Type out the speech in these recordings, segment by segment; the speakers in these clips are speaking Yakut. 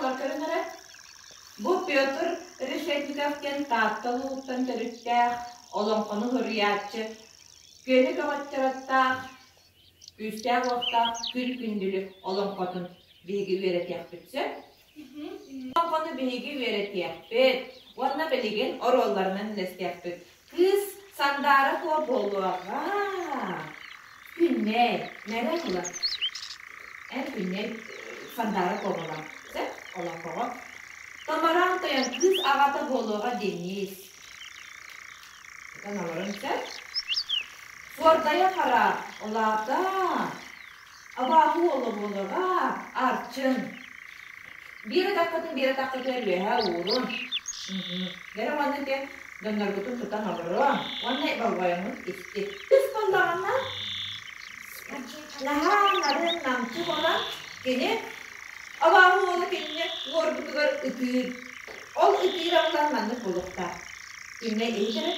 оҕолор көрүҥ эрэ. Бу Петр Решетников диэн Таатта улууһуттан төрүттээх, олоҥхону суруйааччы, күөнэ көҕөччөр аттаах, күүстээх-уохтаах Күн Күндүлү олоҥхотун биһиги үөрэтиэхпит сөп. Олоҥхону биһиги үөрэтиэхпит уонна билигин оруолларынан үлэстиэхпит. Кыыс Сандаара Куо буолуоҕа. Күннэй, мэрэ буолар. Эн Күннэй Сандаара Куо буолар. Сөп, олоҥхоҕо. Томороон тойон кыыс аҕата буолуоҕа Денис. Тутан олорон сөп. Суордайа хара, улаата. Абааһы уола буолуоҕа, Арчын. Биир атаххытын биир атаххытыгар үөһэ уурун. Бэрэ уонна ити дьонноргутун тутан олоруоҥ уонна болҕойоҥҥут исти. Кыс буоллаҕына, наһаа нарын намчы буолан, кини абааһы уола кинини уорбутугар ытыыр. Ол ытыыр аҕылан маннык буолуохтаах. Күннэй иһит эрэ.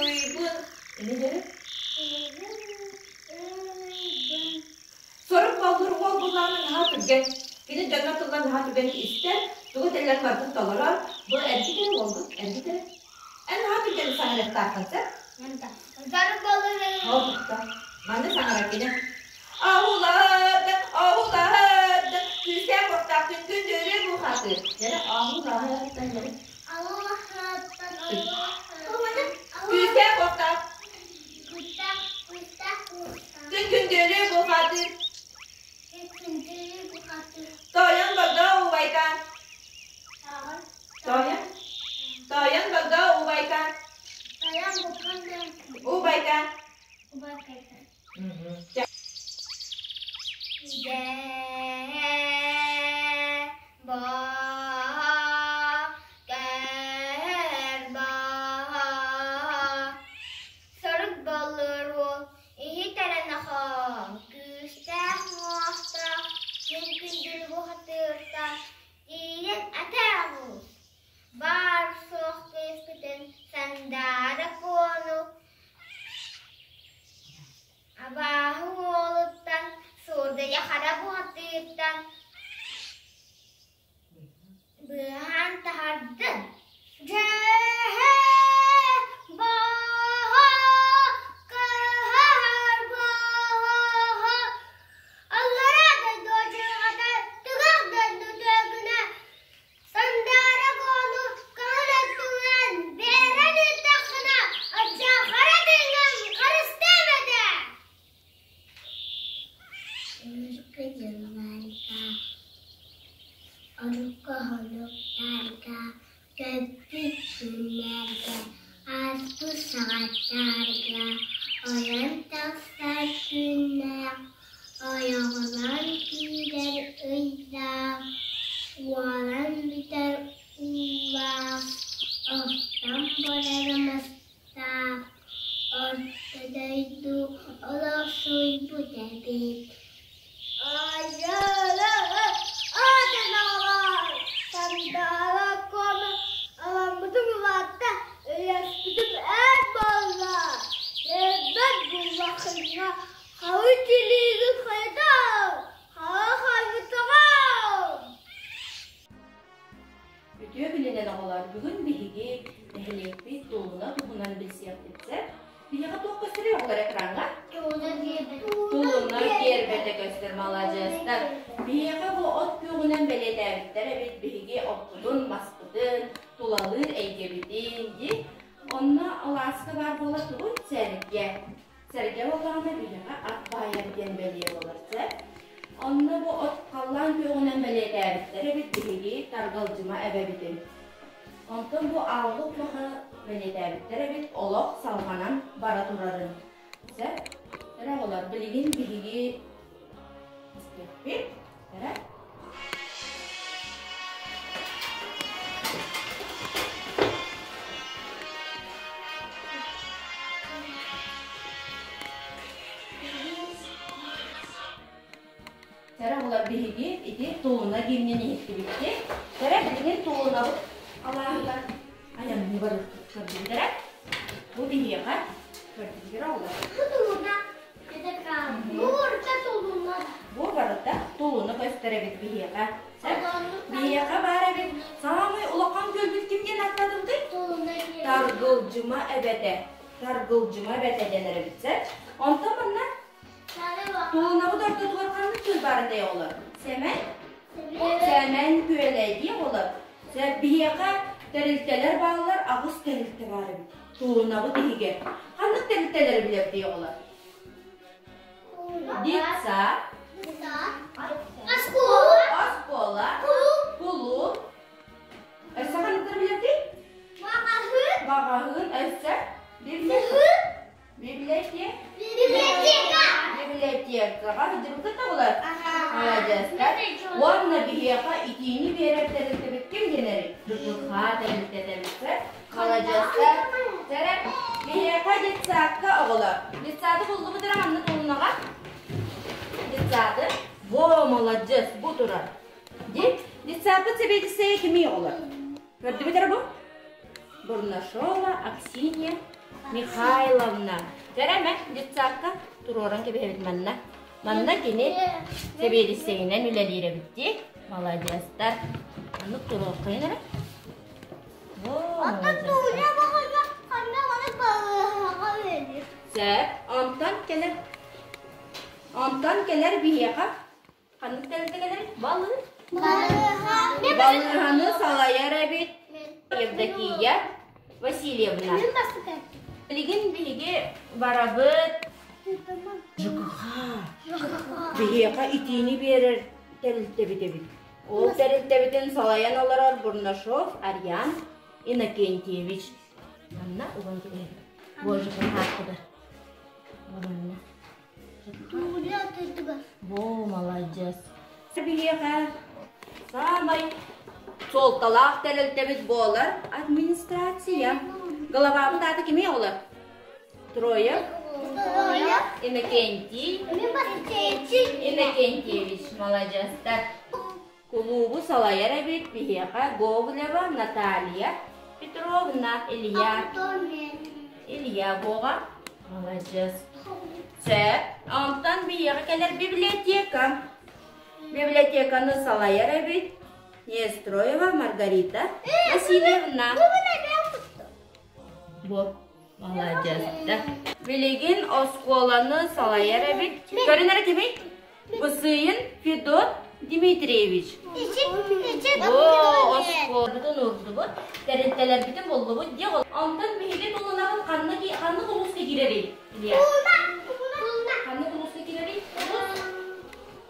Ыйбын. Эмиэ дьэрэ. Сорук боллур уол буллаҕына наһаа түргэн. Кини дьоҥҥо тыллан наһаа түргэнник истэр, тугу этэллэрин барытын толорор. Бу эргит эрэ уолбут, эргит эрэ. Эн наһаа түргэнник саҥарыахтааххын сөп? Ол тохто. Манна саҥарар кини. Аһулаһыттан, аһулаһыттан, күүстээх уохтаах күн күндүрү бухатыыр. Дьэрэ, аһулаһыттан, дьэрэ. Күүстээх уохтаах. Күн күндүрү бухатыыр. Тойон Богдо убайкаан. Тойон. Тойон Богдо убайкаан. Убайкаан. Сорук боллур уол иһит эрэ нохоо, күүстээх муохтаах, күн күндүл бухатыыртаах, тиийэн атаҕыс, баар-суох кыыспытын Сандаара Куону Абааһы уолуттан, Суурдайа хара бухатыыртан быыһаан таһаардын. Дьэһэ бааһа кыһар бааһа Аллараа дойду адьырҕата тыгах дойду тыгына Сандаара Куону көҥүл өттүгүнэн биэрэн ыыттаххына, алдьархайа тыынын харыстыам этэ. Урукку дьылларга, урукку хонуктарга, көппүт күннэргэ, ааспыт саҕаттарга ойон тахсар күннээх Ойоҕунан киирэр ыйдаах, уолан бүтэр уулаах, охтон барар мастаах, Орто дойду олохсуйбут эбит. Сандаала куома аламмытым улаатта, өйөспүтүм эр буолла. Эрбэт буллаххына Хабы тилиигин хайдах? Хаҕа хайбытаҕым! Үтүө күнүнэн оҕолор, бүгүн биһиги нэһилиэкпит Тулуна туһунан билсиэхпит сөп. Биһиэхэ туох көстөрүй оҕолор экраҥҥа? Тулуна гиэрбэтэ. Тулуна гиэрбэтэ көстөр, маладьыастар. Биһиэхэ бу от күөҕүнэн бэлиэтээбиттэр эбит биһиги оппутун, маспытын, тулалыыр эйгэбитин дии. Онно алааска баар буола тугуй? Сэргэ. Сэргэ буоллаҕына биһиэхэ ат баайар диэн бэлиэ буолар сөп. Онно бу от халлаан күөҕүнэн бэлиэтээбиттэр эбит биһиги Таргалдьыма эбэбитин. Онтон бу ааллы улаха бэлиэтээбиттэр эбит олох салҕанан бара турарын. Сөп. Эрэ оҕолор билигин биһиги истиэхпит. Эрэ. Сэрэ булар биһиги ити тулуна гимнин иһиттибитти. Сэрэ билигин тулунабыт алааһыгар айанныы барыахпыт көрдүгүтэрэ. Бу биһиэхэ көрдүгүтэрэ олор. Тулуна. Бу барыта тулуну көстөр эбит биһиэхэ. Биһиэхэ баар эбит саамай улахан күөлбүт ким диэн ааттаатыбытый? Таргылдьыма эбэтэ. Таргылдьыма эбэтэ дэнэр эбит сэр. Онтон манна Тулунабыт ортотугар ханнык күөл баар этэй оҕолор? Сэмэн? Сэмэн күөлэ дии оҕолор. Биһиэхэ тэрилтэлэр бааллар, аҕыс тэрилтэ баар эбит. Тулунабыт иһигэр. Ханнык тэрилтэлэри билэбитий оҕолор? Детсад. Оскуола. Оскуола. Кулууп. Өссө ханныктары билэбитий? Маҕаһыын. Маҕаһыын өссө. Библиотека. Библиотека. Библиотека. Библиотекаҕа сылдьыбыккыт да булар. Маладьыастар. Уонна биһиэхэ итиини биэрэр тэрилтэбит ким диэнэрий? ЖКХ тэрилтэтэ Маладьыастар. Сэрэ, биһиэхэ детсадка оҕолор. Детсады буллубут эрэ манна тулунаҕа. Детсады. Во, маладьыас, бу турар. Ди, детсадпыт сэбиэдиссэйэ кимий оҕолор? Көрдүбүт эрэ бу? Бурнашова Аксинья Михайловна. Кэрэмэ детсадка туруоран кэбиһэбит манна. Манна кини сэбиэдиссэйинэн үлэлиир эбит дии. Маладьыастар. Оннук туруоххайын эрэ. Оттон Туня баҕана ханна бары балыыһаҕа үлэлиир. Сөп. Онтон кэлэр. Онтон кэлэр биһиэхэ Ханнык тэрилтэ кэлэрий? Балыы. Балыыһаны салайар эбит Евдокия Васильевна. Билигин биһиги барабыт ЖКХ. Биһиэхэ итиини биэрэр тэрилтэбит эбит. Ол тэрилтэбитин салайан олорор Бурнашов Арьян Иннокентьевич. Манна уган кэбиһэр. Боже, хааттыгар. Манна. Во, маладьыас. Биһиэхэ саамай суолталаах тэрилтэбит буолар администрация. Главабыт аата кимий оҕолор? Троев? Иннокентий? Иннокентьевич, маладьыастар. Кулуубу салайар эбит биһиэхэ Гоголева Наталья Петровна Илья. Илья Бога. Маладьыас. Сөп. Онтон биһиэхэ кэлэр библиотека. Библиотеканы салайар эбит Нестроева Маргарита Васильевна. Бу маладьыастар. Билигин оскуоланы салайар эбит. Көрүнэр кимий? Бысыйын Федот Дмитриевич. Оо, оскуолабытын уурдубут, тэрилтэлэрбитин буллубут диэх. Онтон биһиги тулунабыт ханнык ханнык улууска киирэрий? Илья? Ханнык улууска киирэрий?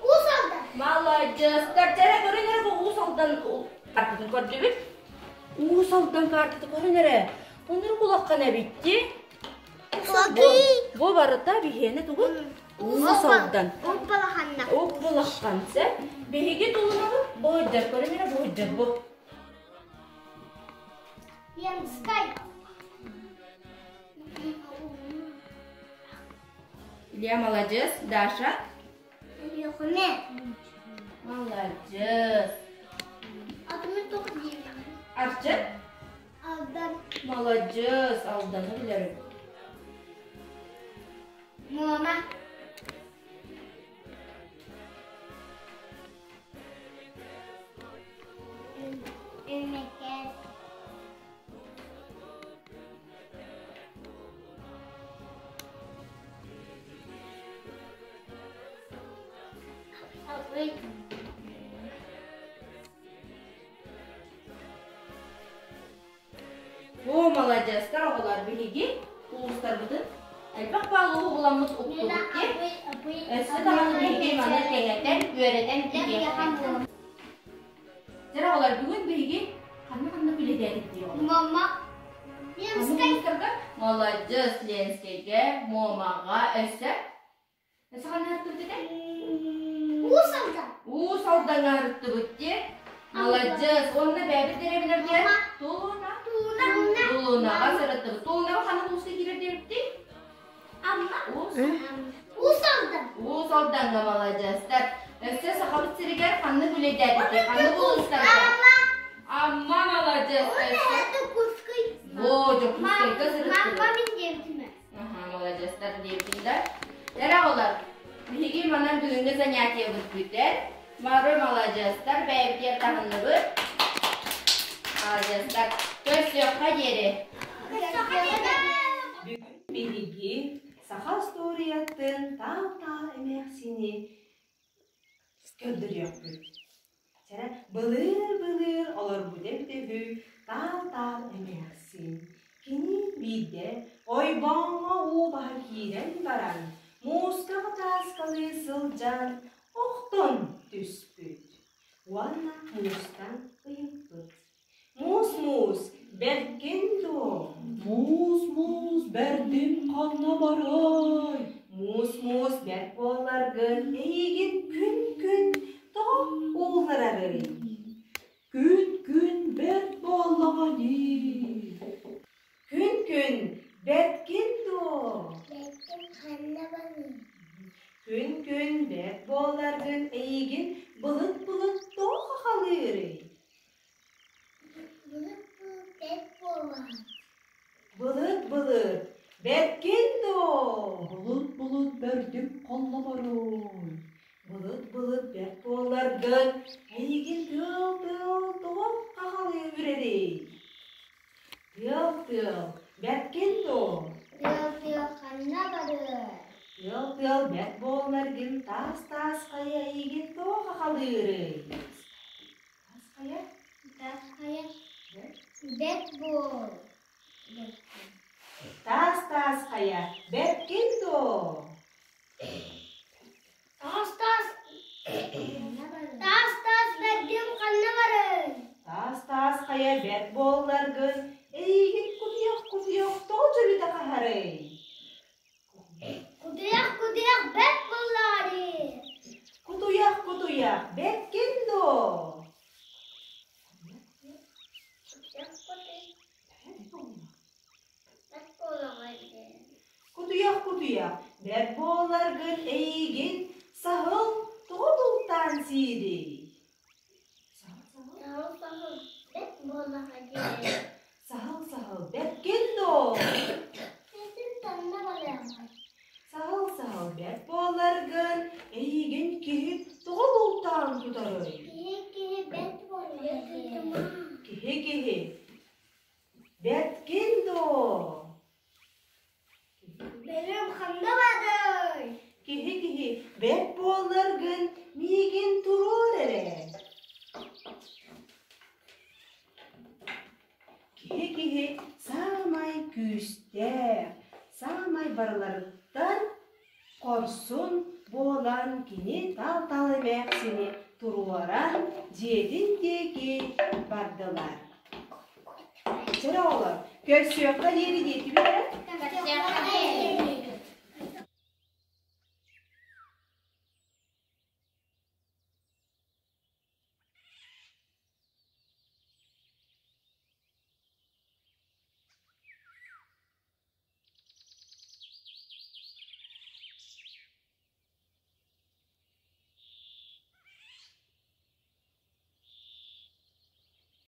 Уус Алдан. Маладьыастар. Дьэрэ көрүн эрэ бу Уус Алдан картатын көрдүбүт. Уус Алдан картата көрүн эрэ. Оннук улахан эбит дии. Бу барыта биһиэнэ тугун? Уус Алдан. Уп-балаханна. Уп-балахан сэ. Биһиги тулунабыт буойдар көрүн эрэ буойдар бу. Ленскай. Илья маладьыас, Даша. Лехуне. Маладьыас. Атымы тоқ деймін. Арчы. Алдан. Маладьыас, Алданы билэрим. Муома. Өмекет. Оо, маладьыастар оҕолор биһиги улуустарбытын элбэх бааллыы уһуламмыт уктубут диэн өссө даҕаны биһиги маны кэҥэтэн, үөрэтэн иһиэхпит. Дьэ оҕолор бүгүн биһиги ханна-ханна үлэлээбит дии оҕолор? Мама. Ленскэй. Маладьыас Ленскэйгэ, Муомаҕа өссө Өссө ханна ырыттыбыт этэ? Уус Алдан. Уус Алдаҥҥа ырыттыбыт дии. Маладьыас. Уонна бэйэбит дэриэбинэбитигэр Тулуна. Тулуна. Тулунаҕа сырыттыбыт. Тулунаҕа ханна улууска киирэр диэбиттий? Амма. Уус. Уус Алдан. Уус Алдаҥҥа маладьыастар. Өссө Сахабыт сиригэр ханнык үлэйдээбиттий? Ханнык улуустарга? Амма. Амма маладьыас. Өссө. Дьокуускай. Во, Дьокуускайга сырыттыбыт. Мама мин диэбитим Аха, маладьыастар диэбитин да. Эрэ оҕолор. Уруйдуубут. Маладьыастар. Көрсүөххэ диэри. Бүгүн биһиги саха остуоруйатын таал-таал эмээхсини көрдөрүөхпүт. Чэ, былыыр-былыыр олорбут эбитэ үһү таал-таал эмээхсин. Кини биирдэ ойбоҥҥо уу баһа киирэн баран, мууска хатааскалыы сылдьан охтон түспүт уонна муустан ыйыппыт: «Муус-муус, бэркин дуо? Муус-муус, бэрдим ханна барай? Муус-муус бэрт буолларгын, эйигин күн-күн тоҕо уулларарый? Күн-күн бэрт буоллаҕа дии. Күн-күн бэрткин дуо? Бэртим ханна барый? Күн-күн бэрт буолларгын, эйигин былыт-былыт тоҕо хахалыырый? Былыт-былыт бэрт буолар. Былыт-былыт бэрткин дуо? Былыт-былыт бэрдим ханна барай? Былыт-былыт бэрт буолларгын, эйигин тыал-тыал тоҕо хахалыы үрэрий? Тыал-тыал бэрткин дуо? Тыал-тыал ханна барыай? Тыал-тыал бэрт буолларгын таас-таас хайа эйигин тоҕо хахалыырый? Таас хайа? Таас хайа бэрт буол. Таас-таас хайа бэрткин дуо? Таас-таас Таас-таас бэрдим ханна барый? Таас-таас хайа бэрт буолларгын, эйигин кутуйах-кутуйах тоҕо дьөлүтэ хаһарый? Кутуйах-кутуйах бэрт буоллаҕа дии. Кутуйах-кутуйах бэрткин дуо? Бэрт буоллаҕа дии. Кутуйах-кутуйах бэрт буолларгын эйигин саһыл тоҕо бултаан сиирий? Саһыл-саһыл бэрт буоллаҕа дии. Саһыл-саһыл бэрткин дуо? Ситин танна барыаҕа. Саһыл-саһыл бэрт буолларгын эйигин киһи тоҕо бултаан тутарый? Киһи-киһи бэрт буоллаҕа дии. Киһи-киһи бэрткин дуо? Бэлэм ханна барый? Киһи-киһи бэрт буолларгын миигин туруор эрэ. Киһи-киһи саамай күүстээх, саамай барыларыттан хорсун буолан кини тал-тал эмээхсини туруоран дьиэтин диэки бардылар. Чэ, оҕолор, көрсүөххэ диэри диэтибит ээ? Көрсүөххэ диэри.